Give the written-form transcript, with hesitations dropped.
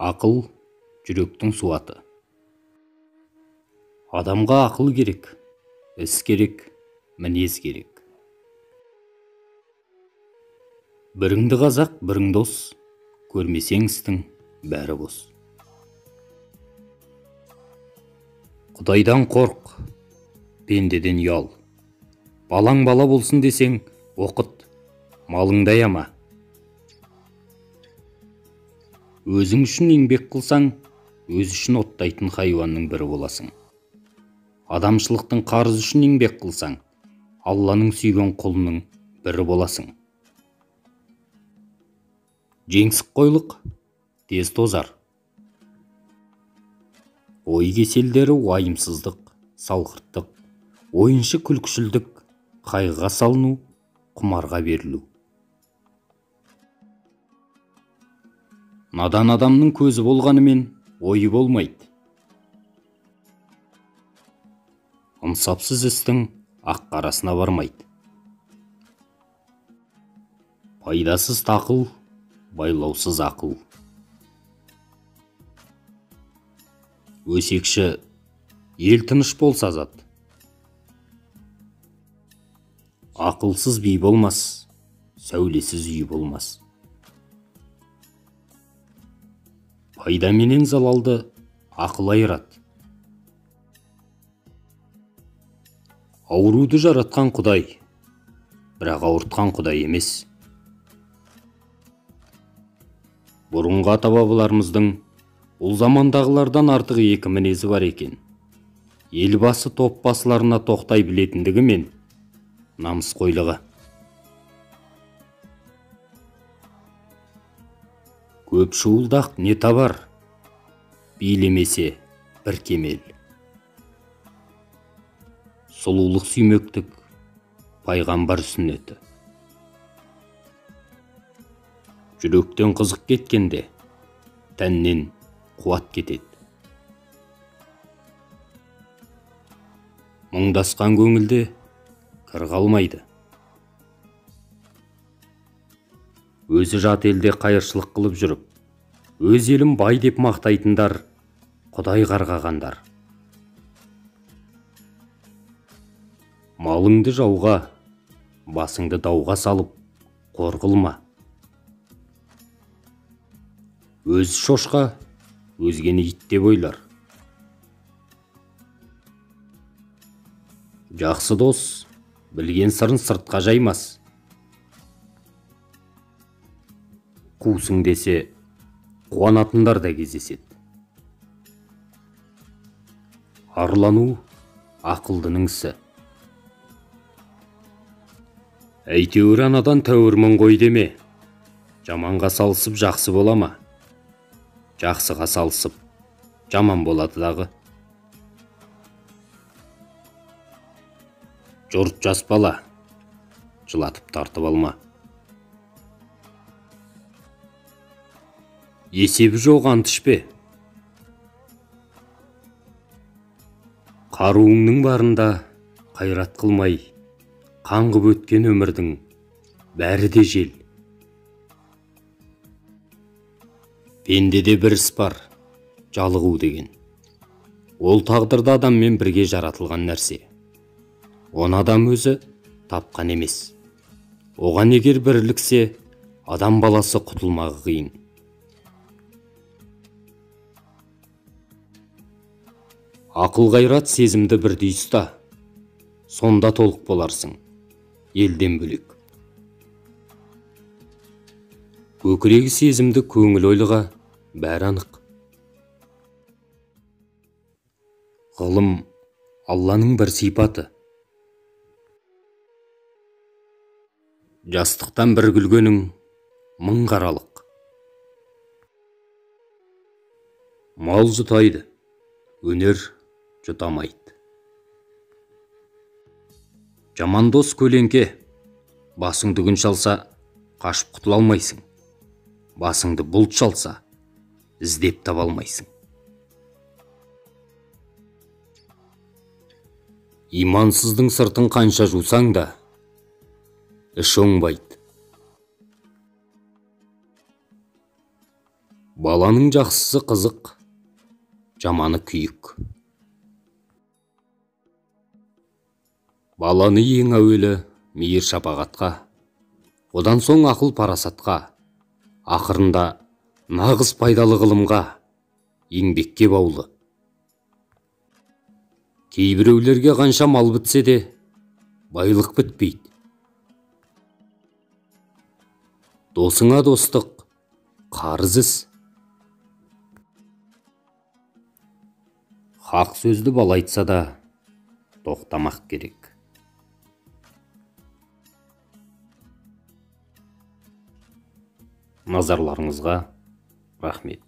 Ақыл жүректің суаты. Адамға ақыл керек, іс керек, мінез керек. Біріңді қазақ, бірің дос, көрмесең істің бәрі бос. Құдайдан қорқ, пендеден ұял. Балаң бала болсын десең, оқыт, малыңды аяма. Өзің үшін еңбек қылсаң, өз үшін оттайтын хайуанның бірі боласың. Адамшылықтың қарызы үшін еңбек қылсаң, Алланың сүйген құлының бірі боласың. Жеңсік қойлық тез тозар. Ой кеселдері уайымсыздық, салғырттық, ойыншы күлкішілдік, қайғыға салыну, құмарға берілу. Надан адамның көзі болғанымен ойы болмайды. Ынсапсыз істің ақ-қарасына бармайды. Пайдасыз тақыл, байлаусыз ақыл. Өсекші ел тыныш болса азат. Ақылсыз би болмас, сәулесіз үй болмас. Пайда менен залалды ақыл айырады. Ауруды жаратқан Құдай, бірақ ауыртқан Құдай емес. Бұрынғы ата-бабаларымыздың бұл замандағылардан артық екі мінезі бар екен. Елбасы топ басыларына тоқтай білетіндігі мен намысқойлығы. Көп шуылдақ не табар, билемесе бір кемел. Сұлулық сүймектік пайғамбар сүннеті. Жүректен қызық кеткенде, тәннен қуат кетеді. Мұңдасқан көңілде кір қалмайды. Өзі жат елде қайыршылық қылып жүріп, өз елім бай деп мақтайтындар, Құдай қарғағандар. Малыңды жауға, басыңды дауға салып, қор қылма. Өзі шошқа, өзгені ит деп ойлар. Жақсы дос, білген сырын сыртқа жаймас. Қусың десе, қуанатындар да кездеседі. Арлану ақылдының ісі. Әйтеуір анадан тәуірмін ғой деме. Жаманға салысып жақсы бола ма? Жақсыға салысып жаман болады дағы. Жұрт жас бала, жылатып тартып алма. Есебі жоқ ант ішпе. Қаруыңның барында қайрат қылмай, қаңғып өткен өмірдің бәрі де жел. Пендеде бір іс бар, жалығу деген. Ол тағдырда адаммен бірге жаратылған нәрсе. Оны адам өзі тапқан емес. Оған егер бірліксе, адам баласы құтылмағы қиын. Ақыл қайрат сезімді бірдей ұста, сонда толық боларсың, елден бөлек. Көкірегі сезімді көңіл ойлыға бәрі анық. Ғылым Алланың бір сипаты. Жастықтан бір күлгенің мың қаралық. Мал жұтайды, өнер жұтамайды. Жаман дос көлеңке, басыңды күн шалса, қашып құтыла алмайсың. Басыңды бұлт шалса, іздеп таба алмайсың. Имансыздың сыртын қанша жусаң да, іш оңбайды. Баланың жақсысы қызық, жаманы күйік. Баланы ең әуелі мейір шапағатқа, одан соң ақыл парасатқа, ақырында нағыз пайдалы ғылымға, еңбекке баулы. Кейбіреулерге қанша мал бітсе де, байлық бітпейді. Досыңа достық, қарыз іс. Хақ сөзді бала айтса да, тоқтамақ керек. Назарларыңызға рахмет.